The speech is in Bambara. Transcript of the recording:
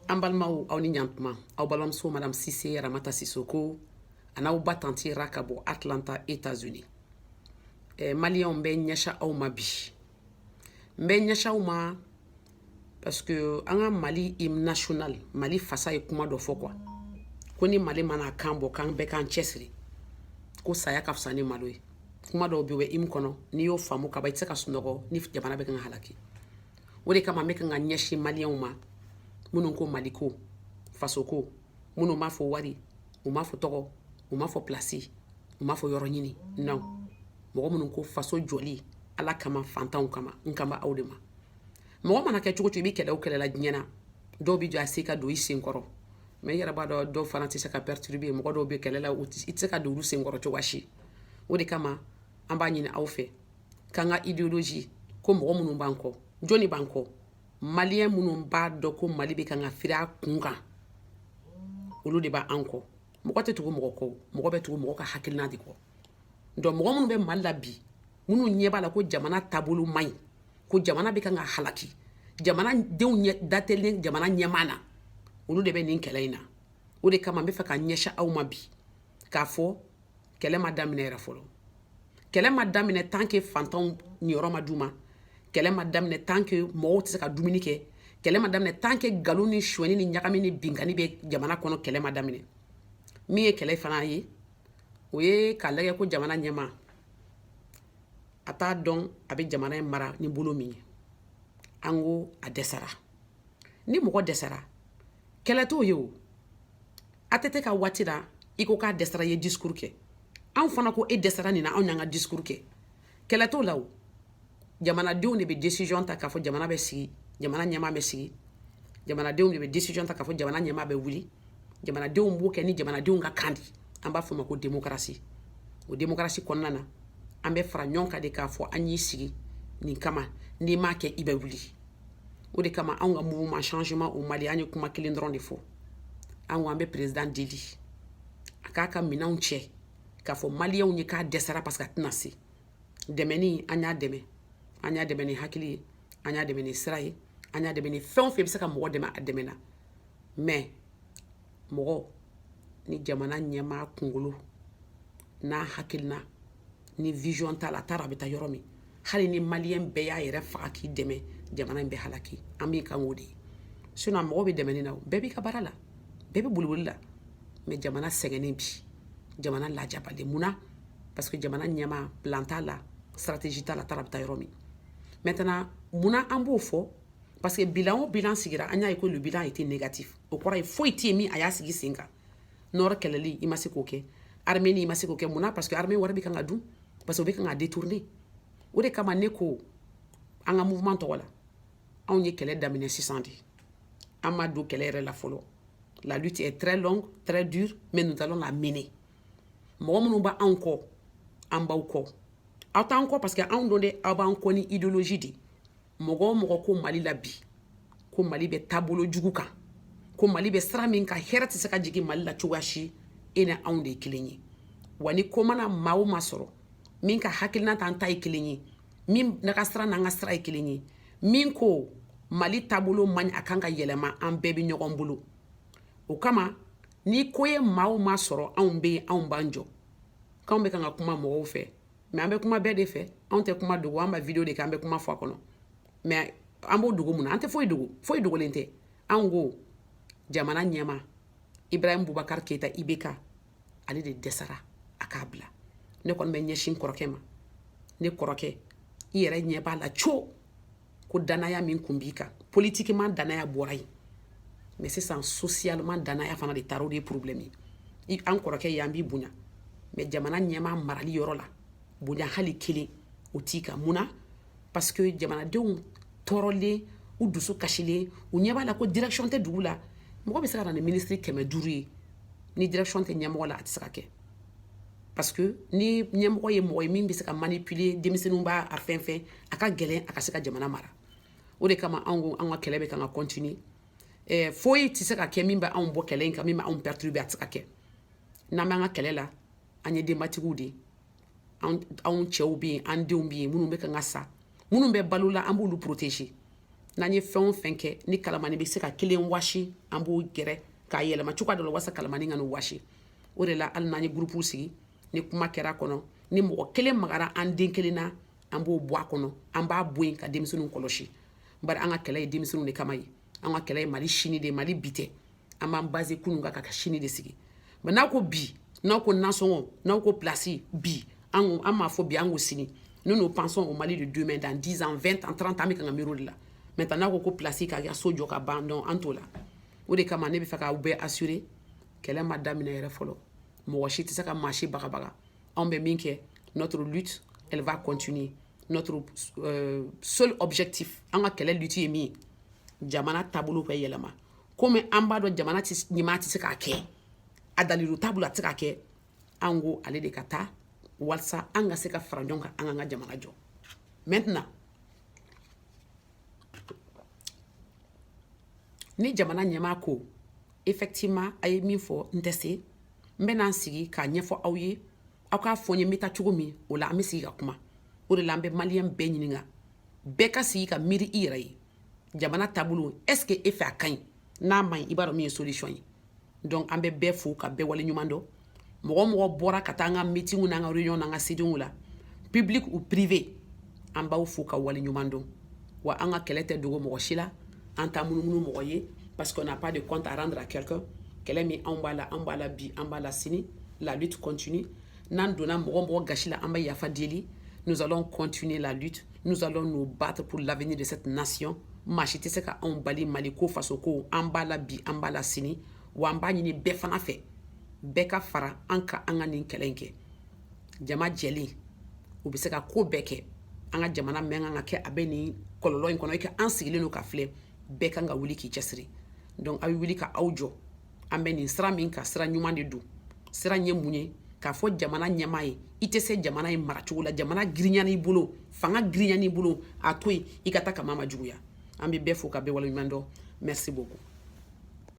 An balimaw, aw ni ɲantuma. Aw balimamuso Madame Sise Ramata Sisoko a n'aw ba tantie Ra ka bɔ Atlanta, États-Unis. Maliyɛnw, bɛ ɲɛsin aw ma bi. N bɛ ɲɛsin aw ma parce que an ka Mali hymne national, Mali fasa ye kuma dɔ fɔ quoi, ko ni Mali mana kan bɔ, k'an bɛɛ k'an cɛsiri, ko saya ka fisa ni malo ye. Kuma dɔw bɛ yen, o bɛ hymne kɔnɔ, n'i y'o faamu kaban, i tɛ se ka sunɔgɔ ni jamana bɛ kan ka halaki. O de kama n bɛ kan ka ɲɛsin maliyɛnw ma, minnu ko Maliko, fasoko, minnu m'a fɔ wari, u m'a fɔ tɔgɔ, u m'a fɔ place, u m'a fɔ yɔrɔ ɲini. Non, mɔgɔ minnu ko faso jɔli Ala kama, fantanw kama, n kan bɛ aw de ma. Mɔgɔ mana kɛ cogo cogo, i bɛ kɛlɛ o kɛlɛ la diɲɛ na, dɔw bɛ jɔ a se ka don i sen kɔrɔ. Mais i yɛrɛ b'a dɔn, dɔw fana tɛ se ka perturber. Mɔgɔ dɔw bɛ kɛlɛ la, i tɛ se ka don olu sen kɔrɔ cogoya si. O de kama an b'a ɲini aw fɛ k'an ka idéologie ko, mɔgɔ minnu b'an kɔ, jɔnni b'an kɔ? Maliyɛn minnu b'a dɔn ko Mali bɛ kan ka firi a kun kan, olu de b'an kɔ. Mɔgɔ tɛ tugu mɔgɔ kɔ, mɔgɔ bɛ tugu mɔgɔ ka hakilina de kɔ. Donc mɔgɔ minnu bɛ Mali la bi, minnu ɲɛ b'a la ko jamana taabolo man ɲi, ko jamana bɛ kan ka halaki, jamanadenw ɲɛ datɛlen jamana ɲɛmaa na, olu de bɛ nin kɛlɛ in na. O de kama n bɛ fɛ ka ɲɛsin aw ma bi k'a fɔ kɛlɛ ma daminɛ yɛrɛ fɔlɔ. Kɛlɛ ma daminɛ tant que fantanw niyɔrɔ ma d'u ma. Kɛlɛ ma daminɛ tant que mɔgɔw tɛ se ka dumuni kɛ. Kɛlɛ ma daminɛ tant que nkalon ni sonyɛni ni ɲagami ni binkani bɛ jamana kɔnɔ. Kɛlɛ ma daminɛ. Min ye kɛlɛ fana ye, o ye k'a lajɛ ko jamana ɲɛmaa a t'a dɔn a bɛ jamana in mara ni bolo min ye. An ko a dɛsɛra. Ni mɔgɔ dɛsɛra, kɛlɛ t'o ye. O ATT ka waati la, i ko k'a dɛsɛra, i ye discours kɛ. Anw fana ko e dɛsɛra nin na, anw y'an ka discours kɛ. Kɛlɛ t'o la. O jamanadenw de bɛ décision ta k'a fɔ jamana bɛ sigi, jamana ɲɛmaa bɛ sigi. Jamanadenw de bɛ décision ta k'a fɔ jamana ɲɛmaa bɛ wuli. Jamanadenw b'o kɛ ni jamanadenw ka kan di. An b'a fɔ o ma ko démocratie. O démocratie kɔnɔna na, an bɛ fara ɲɔgɔn kan de k'a fɔ an y'i sigi nin kama, n'i m'a kɛ, i bɛ wuli. O de kama anw ka mouvement Changement au Mali, an ye kuma kelen dɔrɔn de fɔ. An ko an bɛ président deli a k'a ka minɛnw cɛ k'a fɔ maliyɛnw ye k'a dɛsɛra, parce que a tɛna se dɛmɛni. An y'a dɛmɛ, an y'a dɛmɛ ni hakili ye, an y'a dɛmɛ ni sira ye, an y'a dɛmɛ ni fɛn o fɛn bɛ se ka mɔgɔ dɛmɛ, a dɛmɛna. Mais mɔgɔ ni jamana ɲɛmaa kunkolo n'a hakilina ni vision t'a la, a taara a bɛ taa yɔrɔ min, hali ni maliyɛn bɛɛ y'a yɛrɛ faga k'i dɛmɛ, jamana in bɛ halaki. An b'i kan k'o de ye. Sinon mɔgɔw bɛ dɛmɛni na, bɛɛ b'i ka baara la, bɛɛ bɛ boliboli la, mais jamana sɛgɛnnen bi, jamana lajabalen. Munna? Parce que jamana ɲɛmaa, plan t'a la, stratégie t'a la, taara a bɛ taa yɔrɔ min. Maintenant, munna an b'o fɔ? Parce que bilan o bilan sigira, an y'a ye ko le bilan était négatif. O kɔrɔ ye foyi tɛ yen min a y'a sigi sen kan. Nord kɛlɛli, i ma se k'o kɛ. Armée ni, i ma se k'o kɛ. Munna? Parce que armée wari bɛ kan ka dun, parce que o bɛ kan ka détourner. O de kama ne ko an ka mouvement tɔgɔ la, anw ye kɛlɛ daminɛ sisan de, an ma don kɛlɛ yɛrɛ la fɔlɔ. La lutte est très longue, très dure, mais nous allons la mener. Mɔgɔ minnu b'anw kɔ, an b'aw kɔ. Aw t'an kɔ parce que anw don dɛ, aw b'an kɔ ni idéologie de. Mɔgɔ o mɔgɔ ko Mali la bi, ko Mali bɛ taabolo jugu kan, ko Mali bɛ sira min kan, hɛrɛ tɛ se ka jigin Mali la cogoya si, e ni anw de ye kelen ye. Wa ni ko mana maa o maa sɔrɔ min ka hakilina t'an ta ye kelen ye, min ka sira n'an ka sira ye kelen ye, min ko Mali taabolo man ɲi, a kan ka yɛlɛma, an bɛɛ bɛ ɲɔgɔn bolo. O kama ni ko ye maa o maa sɔrɔ, anw bɛ yen, anw b'an jɔ k'anw bɛ kan ka kuma mɔgɔw fɛ. Mais an bɛ kuma bɛɛ de fɛ. Anw tɛ kuma dogo, an b'a vidéo de kɛ, an bɛ kuma fɔ a kɔnɔ. Mais an b'o dogo mun na? An tɛ foyi dogo, foyi dogolen tɛ. Anw ko jamana ɲɛma Ibrahim Boubacar Keita, IBK, ale de dɛsɛra, a k'a bila. Ne kɔni bɛ ɲɛsin kɔrɔkɛ ma. Ne kɔrɔkɛ, i yɛrɛ ɲɛ b'a la co ko danaya min kun b'i kan, politiquement danaya bɔra yen, mais sisan socialement danaya fana de taara. O de ye problème ye. An kɔrɔkɛ ye, an b'i bonya, mais jamana ɲɛmaa marali yɔrɔ la, bonya hali kelen o t'i kan. Mun na? Parce que jamanadenw tɔɔrɔlen, u dusu kasilen, u ɲɛ b'a la ko direction tɛ dugu la. Mɔgɔ bɛ se ka na ni minisiri 500 ye, ni direction tɛ ɲɛmɔgɔ la, a tɛ se ka kɛ. Parce que ni ɲɛmɔgɔ ye mɔgɔ ye min bɛ se ka manipuler, denmisɛnninw b'a a fɛn fɛn, a ka gɛlɛn a ka se ka jamana mara. O de kama anw ko an ka kɛlɛ bɛ kan ka continuer. Foyi tɛ se ka kɛ min bɛ anw bɔ kɛlɛ in kan, min bɛ anw perturber, a tɛ se ka kɛ. N'an b'an ka kɛlɛ la, an ye denbatigiw de ye. Anw cɛw bɛ yen, an denw bɛ yen, minnu bɛ kan ka sa, minnu bɛ balo la, an b'olu protéger. N'an ye fɛn o fɛn kɛ, ni kalamani bɛ se ka kelen wasi, an b'o gɛrɛ k'a yɛlɛma cogoya dɔ la walasa kalamani ka n'o wasi. O de la, hali n'an ye groupe sigi, ni kuma kɛra a kɔnɔ, ni mɔgɔ kelen magara an den kelen na, an b'o bɔ a kɔnɔ, an b'a bɔ yen ka denmisɛnninw kɔlɔsi. Bari an ka kɛlɛ ye denmisɛnninw de kama ye. An ka kɛlɛ ye Mali sini de, Mali bi tɛ. An b'an base kunun kan ka sini de sigi. Mais n'aw ko bi, n'aw ko nasɔngɔ, n'aw ko place bi, an an m'a fɔ bi, an ko sini. Nous, nous pensons au Mali de demain, dans 10 ans, 20 ans, 30 ans. An bɛ kan ka miiri o de la. Maintenant, n'aw ko ko place ka so jɔ ka ban, donc an t'o la. O de kama, ne bɛ fɛ k'aw bɛɛ assurer, kɛlɛ ma daminɛ yɛrɛ fɔlɔ. Mɔgɔ si tɛ se ka maa si bagabaga. Anw bɛ min kɛ, notre lutte, elle va continuer. Notre seul objectif, an ka kɛlɛ lutte ye min ye, jamana taabolo bɛ yɛlɛma. Komi an b'a dɔn jamana ɲɛmaa tɛ se k'a kɛ, a dalilu t'a bolo, a tɛ se k'a kɛ, an ko ale de ka taa walasa an ka se ka fara ɲɔgɔn kan, an k'an ka jamana jɔ. Maintenant, ni jamana ɲɛmaa ko effectivement, a ye min fɔ, n tɛ se, n bɛ na n sigi k'a ɲɛfɔ aw ye, aw k'a fɔ n ye n bɛ taa cogo min, o la an bɛ sigi ka kuma. O de la, an bɛ maliyɛn bɛɛ ɲininka, bɛɛ ka sigi ka miiri i yɛrɛ ye. Jamana taabolo, est ce que e fɛ a ka ɲi? N'a ma ɲi, i b'a dɔn min ye solution ye. Donc an bɛ bɛɛ fo ka bɛɛ wale ɲuman dɔn. Mɔgɔ mɔgɔ bɔra ka taa an ka meeting n'an ka réunion n'an ka sitting la, public ou privé, an b'aw fo ka wale ɲuman dɔn. Wa an ka kɛlɛ tɛ dogo mɔgɔ si la, an t'a munumunu mɔgɔ ye, parce qu'on n'a pas de compte à rendre à quelqu'un. Kɛlɛ min anw b'a la, an b'a la bi, an b'a la sini. La lutte continue. N'an donna mɔgɔ mɔgɔ gasi la, an bɛ yafa deli. Nous allons continuer la lutte, nous allons nous battre pour l'avenir de cette nation. Maa si tɛ se ka anw bali. Mali ko, faso ko, an b'a la bi, an b'a la sini. Wa an b'a ɲini bɛɛ fana fɛ, bɛɛ ka fara an ka, an ka nin kɛlɛ in kɛ. Jama jɛlen, u bɛ se ka ko bɛɛ kɛ. An ka jamana mɛn kan ka kɛ, a bɛ nin kɔlɔlɔ in kɔnɔ, i ka an sigilen don ka filɛ. Bɛɛ kan ka wuli k'i cɛsiri. Donc aw bɛ wuli ka aw jɔ. An bɛ nin sira min kan, sira ɲuman de don. Sira ye mun ye? K'a fɔ jamana ɲɛmaa ye, i tɛ se jamana in maracogo la, jamana girinyana i bolo, fanga girinyana i bolo, a to yen i ka taa ka maa ma juguya. An bɛ bɛɛ fo ka bɛɛ waleɲuman dɔn. Merci beaucoup.